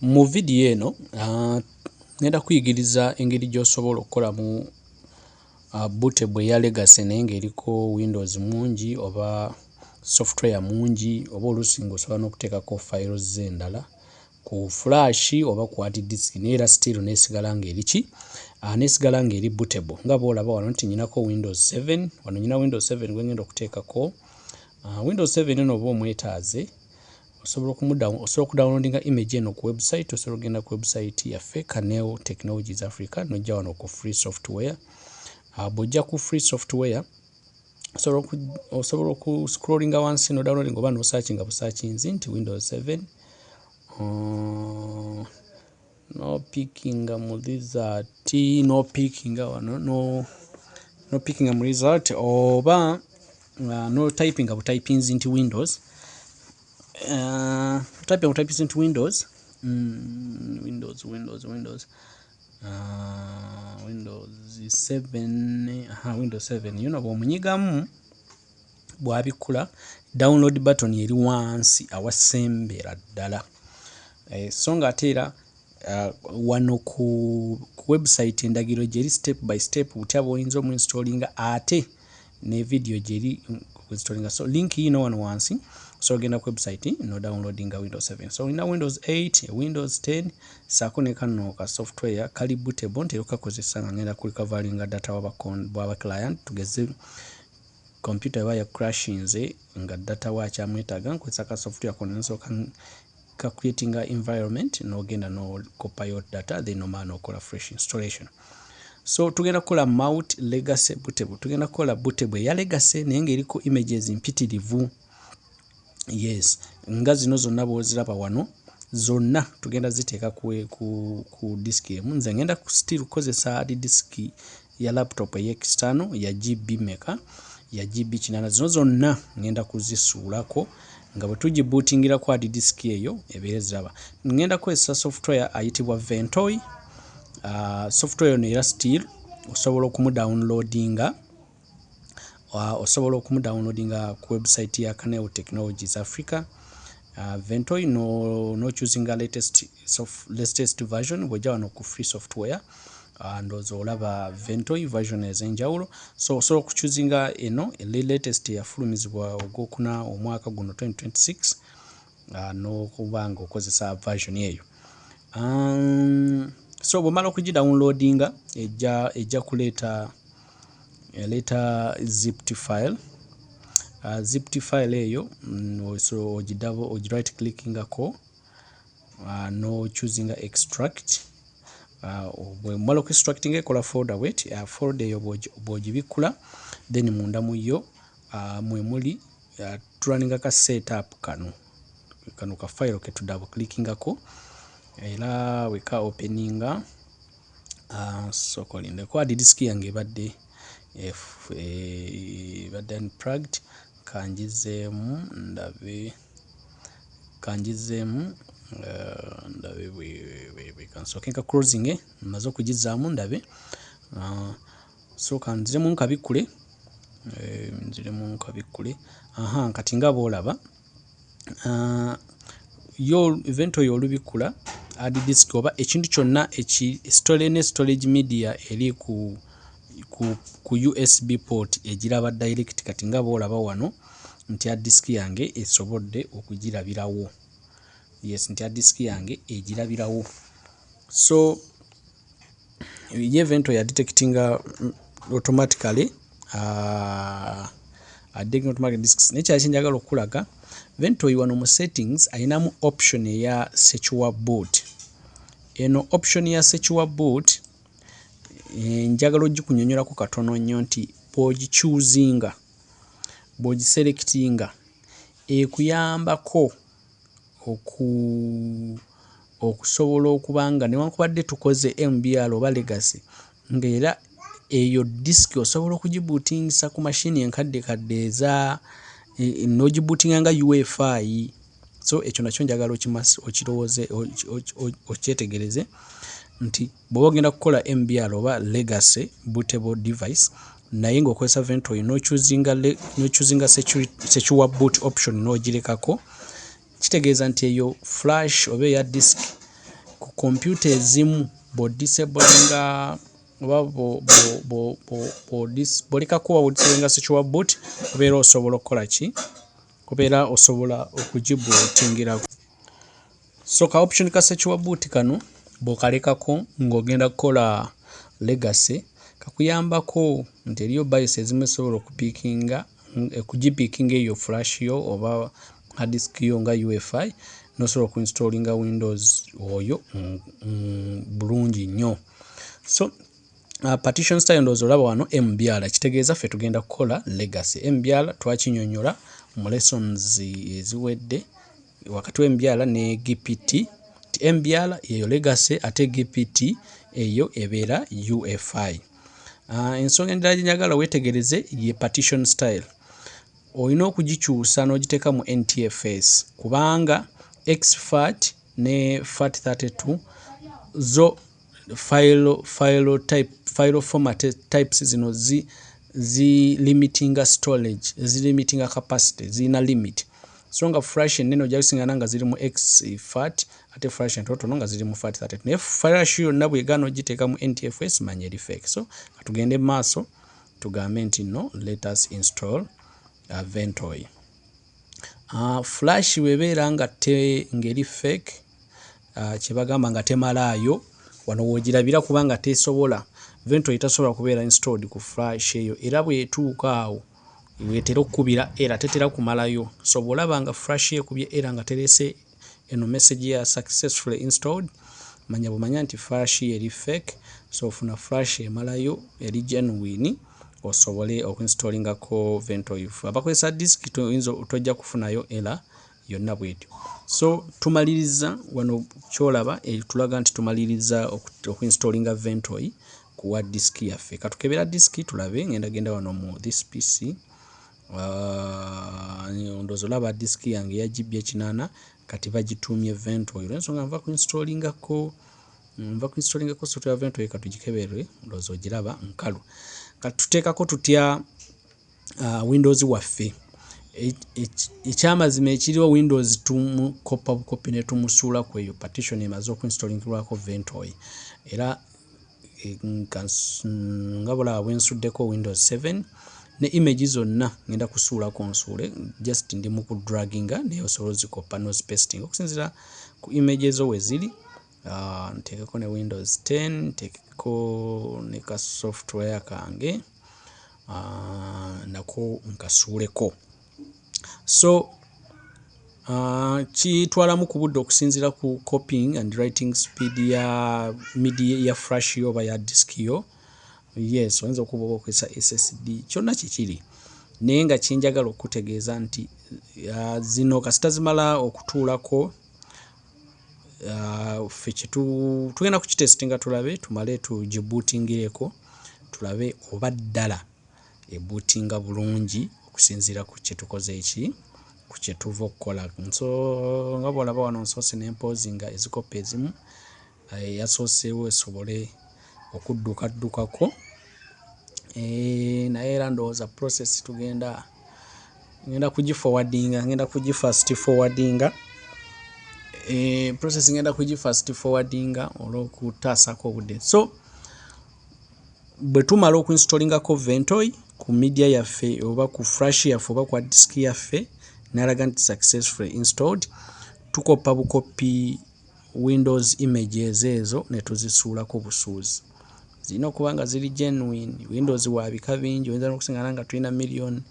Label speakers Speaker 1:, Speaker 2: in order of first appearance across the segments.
Speaker 1: Mu vidiyo eno ngenda kuyigiriza engeri gy'osobola okukolamu bootable eya legacy naye ng'eriko windows mungi oba software mungi, oba oluusi ng'osobola n'okuteekako files zo endala ku flash oba ku hard disk, naye era still n'esigala ng'eri ki? N'esigala ng'eri bootable, nga bw'olaba wano nti nnyinako Windows 7 wano, nnyina Windows 7 gwe ngenda okuteekako. Windows 7 eno oba omwetaaze, osobola osobola okudownloadinga image eno ku website. Osobola okugenda ku website yaffe, Canel Technologies Africa, n'ojja wano ku free software. Bw'ojja ku free software, osobola okuscrollinga wansi n'odownloadinga oba n'osearchinga busearchinzi nti Windows 7, n'opickinga mu result, n'opickinga wano, n'opickinga mu result, oba n'otypinga butypinzi nti Windows, typinga butypinzi nti Windows, Windows, Windows, Windows, Windows 7, aha, Windows 7 yuno. Bw'omunyigamu, bw'abikkula download button eri wansi awasembera ddala. So ng'ate era wano ku website endagiriro gyeri step by step butya bw'oyinza omuinstallinga, ate ne video gyeri kuinstallinga. So link yiino wano wansi, osobola ogenda ku website n'odownloadinga Windows 7. So olina Windows 8, Windows 10 ssaako ne kano ka software kali bootable, ntera okukakozesa nga ngenda kurecoveringa data w'aba client. Tugeze computer eba yacrashinze nga data we akyamwetaaga, nkozesa ka software kono, nsooka ka creatinga environment, n'ogenda n'okopayo data, then omala n'okola fresh installation. So tugenda kukola multi legacy bootable, tugenda kukola bootable eya legacy naye ng'eriko images mpitirivu. Yes, nga zino zonna bw'oziraba wano, zonna tugenda ziteeka ku disk emu. Nze ngenda still kukozesa hard disk ya laptop ey'external ya GB meka? Ya GB 8. Zino zonna ngenda kuzisuulako nga bwe tugibootingirako hard disk eyo ebeere ziraba. Ngenda kukozesa software ayitibwa Ventoy. Software ono era still osobola okumudownloadinga, osobola okumudownloadinga ku website ya Canel Technologies Africa. Ventoy, n'ochoosinga latest version. Bw'ojja wano ku free software, ndowooza olaba Ventoy version ez'enjawulo. So osobola okuchoosinga eno latest eyafulumizibwa Ogwokuna omwaka guno 2026, n'okuba nga okozesa version eyo. So bw'omala okugidownloadinga, ejja kuleeta, eleeta zipped file. Zipped file eyo so ogi right clickingako, n'ochoosinga extract. Bw'omala okuextractinga, ekola folder bw'eti. Folder eyo bw'ogibikkula, then munda mu yo mwe muli turunninga ka setup kano, kano ka file ke tudouble clickingako, era bwe ka openinga, sooka olindeko, hard disk yange ebadde unplugged, kangizeemu ndabe, kangizeemu ndabe bwe kansooke nka closing mmaze okugizzaamu ndabe. So kanziremu nkabikkule, nziremu nkabikkule. Aha, kati nga bw'olaba, yo Ventoy olubikkula hard disk oba ekintu kyonna eki ne storage media eri ku USB port egiraba direct. Kati nga bw'olaba wano nti hard disk yange esobodde okugirabirawo. Yes, nti hard disk yange egirabirawo. So ye Ventoy yadetectinga automatically, automatic disks. Naye kyali kyenjagala okulaga, Ventoy wano mu settings ayinamu option eya secure boot. Eno option ya secure boot njagala ogikunyonnyolako katono nnyo, nti bw'ogichoosinga, bw'ogiselectinga, ekuyambako okusobola okuba nga newankubadde tukoze MBR oba legacy, ng'era eyo disk osobola okugibootingisa ku mashini enkaddekadde eza n'ogibootinga nga UEFI. So ekyo nakyo njagala okirowooze, okyetegereze nti bw'oba ogenda kukola MBR oba legacy bootable device naye ng'okozesa Ventoy, n'ochoosinga secure boot option n'ogirekako, kitegeeza nti eyo flash oba eya disk Kompyuta ezimu bw'odisablinga oba bw'olekako oba bw'odisablinga secure boot, obeera osobola okukola ki? Obeera osobola okugibootingirako. So ka option ka secure boot kano bw'okalekako ng'ogenda kukola legacy, kakuyambako nti eriyo BIOS ezimu ezisobola okupickinga, okugipickinga eyo flash yo oba hard disk yo nga UEFI, n'osobola okuinstallinga Windows oyo bulungi nnyo. So partition style ndowooza olaba wano MBR, kitegeeza ffe tugenda kukola legacy. MBR twakinnyonnyola mu lessons eziwedde, wakati w'MBR ne GPT, nti MBR eyo legacy ate GPT eyo ebeera UEFI. Ensonga endala gye njagala weetegereze ye partition style. Olina okugikyusa n'ogiteeka mu NTFS kubanga exFAT ne FAT32 zo file type, file format types zino zi limitinga storage, zi limitinga capacity, zirina limit. So nga flash ennene ojja kusiŋŋana nga ziri mu exFAT ate flash entonotono nga ziri mu FAT32. Naye flash yonna bw'egaana ogiteeka mu NTFS, manya eri fake. So ka tugende mu maaso tugambe nti nno let us install Ventoy. Flash bw'ebeera nga te ng'eri fake, kye bagamba nga temalaayo, wano w'ogirabira kubanga tesobola, Ventoy tasobola kubeera installed ku flash eyo, era bw'etuuka awo w'etera okkubira error, tetera kumalayo. So bw'olaba nga flash yo ekubye error nga terese eno message ya successfully installed, manya bumanya nti flash yo eri fake. So ofuna flash emalayo eri genuine osobole okuinstallingako Ventoy. Abakozesa disk toyinza tojja kufunayo error yonna bw'etyo. So tumaliriza wano, ky'olaba etulaga nti tumaliriza okuinstallinga Ventoy ku hard disk yaffe. Katukebera disk tulabe. Ngenda genda wano mu this PC, ndowooza olaba disk yange eya GB 8, kati bagituumye Ventoy olw'ensonga nva ku installingako software Ventoy. Katugikebere, ndowooza ogiraba nkalu. Kati tuteekako tutya Windows waffe? Ekyamazima ekiriwo, Windows tumukopa bukopi ne tumusuula ku eyo partition emaze okuinstallingibwako Ventoy. Era nga bulaba bwe nsuddeko Windows 7 ne image zonna, ngenda kusuulako nsuule, just ndi mu kudraginga, naye osobola ozikopa n'ozipastinga okusinziira ku image zo we ziri. Nteekeko ne Windows 10, nteekeko ne ka software kange nako nkasuuleko. So kitwalamu ku budde okusinziira ku copying and writing speed ya media ya flash yo oba ya disk yo. Yes, oyinza okuba oba okozesa SSD, kyonna kikiri, naye nga kyenjagala okutegeeza nti zino kasita zimala okutuulako, ffe tugenda kukitestinga tulabe, tumale tugibootingireko tulabe oba ddala ebootinga bulungi okusinziira ku kye tukoze eki ku kye tuva okukola. So nga bw'olaba wano nsoose ne mpausinga ezikopa ezimu, eyasooseewo esobole okuddukaddukako, naye era ndowooza process tugenda ngenda kugiforwardinga, ngenda kugifast forwardinga, process ngenda kugifast forwardinga olw'okutaasako obudde. So bwe tumala okuinstallingako Ventoy ku media yaffe oba ku flash yaffe oba ku disk yaffe, n'alaga nti successfully installed, tukopa bukopi Windows images ezo ne tuzisuulako busuuzi. Zirina okuba nga ziri genuine. Windows wa bika bingi, oyinza n'okusiŋŋana nga tulina million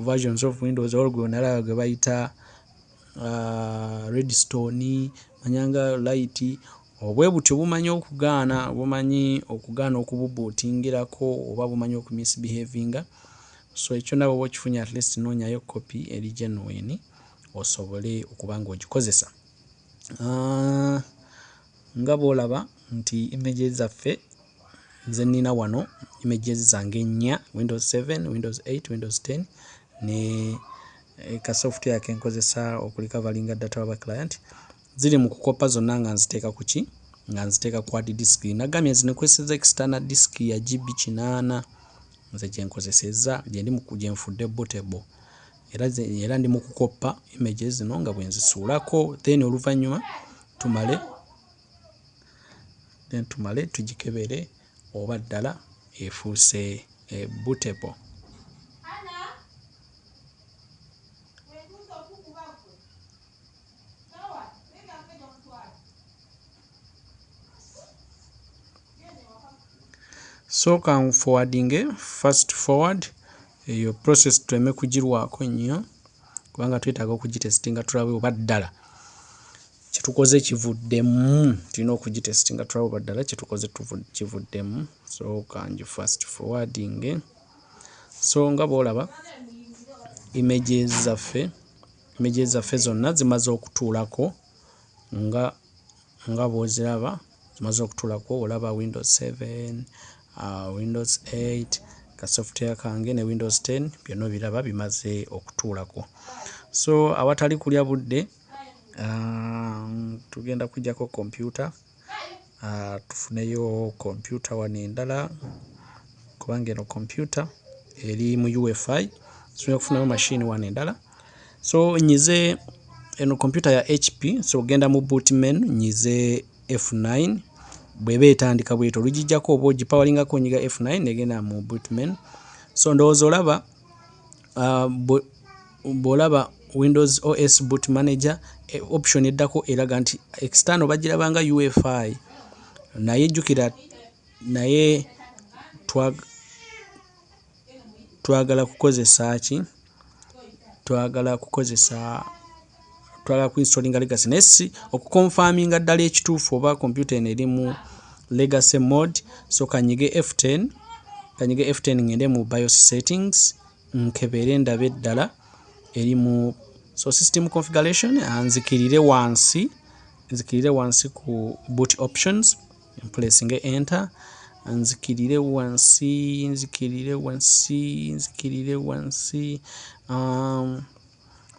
Speaker 1: versions of Windows. Olwo gwe nalaba gwe bayita Redstone, manyanga Lite, obwe butyo bumanyi okugaana okububootingirako oba bumanyi okumisbehavinga. So ekyo naawe oba okifunye, at least noonyayo copy eri genuine osobole okuba ng'ogikozesa. Nga bw'olaba nti images zaffe ze nnina wano, images zange nnya: Windows 7, Windows 8, Windows 10 ne ka software ke nkozesa okurecoveringa data wa client, ziri mu kukopa zonna nga nziteeka ku ki? Nga nziteeka ku hard disk. Nagambye nze nkozesezza external disk ya GB 8, nze gye nkozesezza, gye ndi gye nfudde bootable, era ndi mu kukopa images zino nga bwe nzisuulako, then oluvannyuma tumale Then tumale tugikebere oba ddala efuuse bootable. So kan forwarding, fast forward eyo process tuleme kugirwako nnyo, kubanga twetaaga okugitestinga tulabe oba ddala kyetukoze kivuddemu. Tulina okugitestinga tulabe oba ddala kyetukoze kivuddemu. So kangi fast forwarding. So nga bw'olaba images zaffe zonna zimaze okutuulako, nga bw'oziraba zimaze okutuulako. Olaba Windows 7, Windows 8, ka software kange ne Windows 10, byonna obiraba bimaze okutuulako. So awatali kulya budde, tugenda kuggyako computer, tufuneyo computer wano endala, kubanga eno computer eri mu UEFI. Tusobola okufunayo machine wano endala. So nyize eno computer ya HP. So genda mu boot menu, nyize F9. Bw'eba etandika bwetyo, olugijjako oba ogipoweringako, onyiga F9 negenda mu boot menu. So ndowooza olaba, bw'olaba Windows OS Boot Manager, option eddako eraga nti external bagirabanga UEFI, naye jjukira naye twagala kukozesa ki? Twagala kukozesa, twagala kuinstallinga legacy, naye si okuconfirminga ddala ekituufu oba computer eno eri mu legacy mode. So kanyige F10, kanyige F10, ngende mu BIOS settings, nkebere ndabe ddala eri mu. So system configuration, nzikirire wansi ku boot options, mpressinge enter, nzikirire wansi, nzikirire wansi, nzikirire wansi.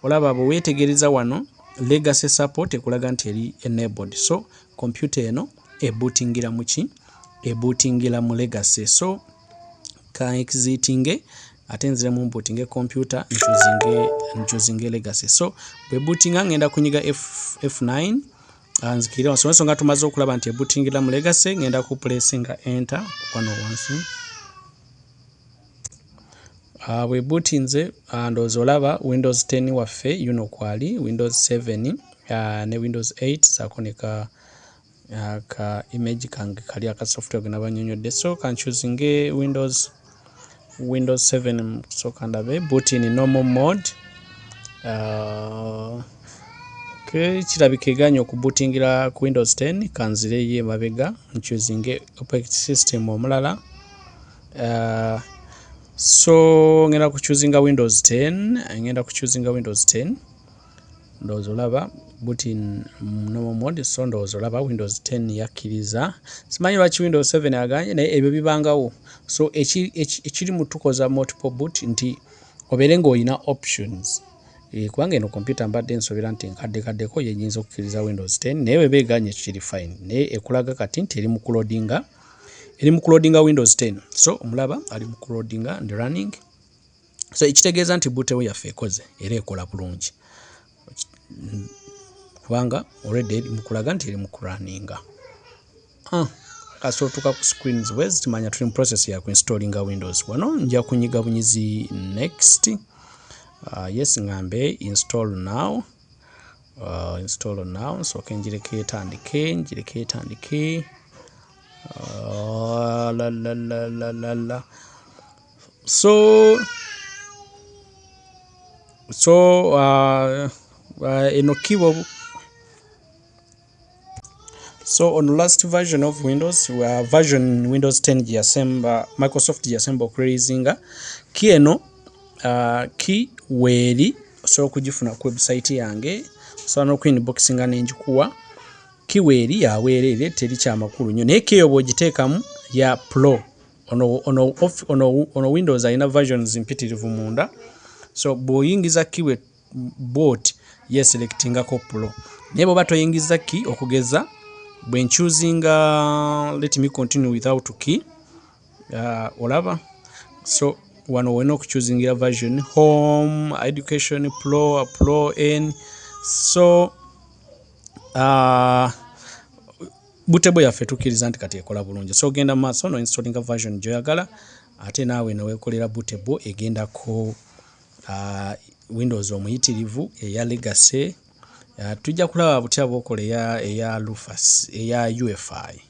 Speaker 1: Olaba bwe weetegereza wano legacy support ekulaga nti eri enabled. So computer eno ebootingira mu ki? Ebootingira mu legacy. So ka exitinge ate nziremu mbootinge computer, nchoosinge legacy. So bwe bootinga, ngenda kunyiga F9, nzikirire wansi. Olw'ensonga tumaze okulaba nti ebootingira mu legacy, ngenda ku pressinga enter wano wansi. Bwe bootinze, ndowooza olaba Windows 10 waffe yuno kwali, Windows 7 ne Windows 8, saako ne ka image kange kali aka software ge nabannyonnyodde. So kanchoosinge Windows 7. So kandabe boot in normal mode. Okay, kirabika eganye okubootingira ku Windows 10. Kanzireyo emabega nchoosinge operating system omulala. So ngenda kuchoosinga Windows 10, ngenda kuchoosinga Windows 10. Ndowooza olaba boot in normal mode. So ndowooza olaba Windows 10 yakkiriza. Simanyi lwaki Windows 7 aganye, naye ebyo bibangawo. So ekiri mu tukoza multiple boot nti obeere ng'olina options, kubanga eno computer mbadde nsuubira nti nkadde kaddeko yenyinza okukkiriza Windows 10, naye bweba eganye kiri fine. Naye ekulaga kati nti eri mu kuloadinga Windows 10. So omulaba ali mu kuloadinga and running. So ekitegeeza nti boot yaffe ekoze era ekola bulungi, kubanga already eri mu kulaga nti eri mu kurunninga. Kasita otuuka ku screens bwezi, kimanya tuli mu process ya kuinstallinga Windows. Wano nja kunyiga bunyizi next. Yes, ngambe install now, install now. Nsooke njireke etandike, njireke etandike. La la la la la la. So eno keyboard. So on last version of Windows, version Windows 10 gye yasemba, Microsoft gye yasemba okureleasinga, key eno, key weeri osobola okugifuna ku website yange, osobola n'okuinboxinga nenjikuwa. Key weeri yabwereere, teri kyamakulu nnyo, naye key eyo bw'ogiteekamu ya pro. Ono Windows alina versions mpitirivu munda. So bw'oyingiza key bw'oti yeselectingako pro, naye bw'oba toyingiza key, okugeza bwe nchoosinga, let me continue without key. Olaba, so wano olina okuchoosingira version home, education, pro, pro n. So Bootable yaffe tukkiriza nti kati ekola bulungi. So ogenda mu maaso no installinga version gy'oyagala, ate naawe neweekolera bootable egendako Windows omuyitirivu eya legacy. Tujja kulaba butya bw'okola eya Rufus, eya UEFI.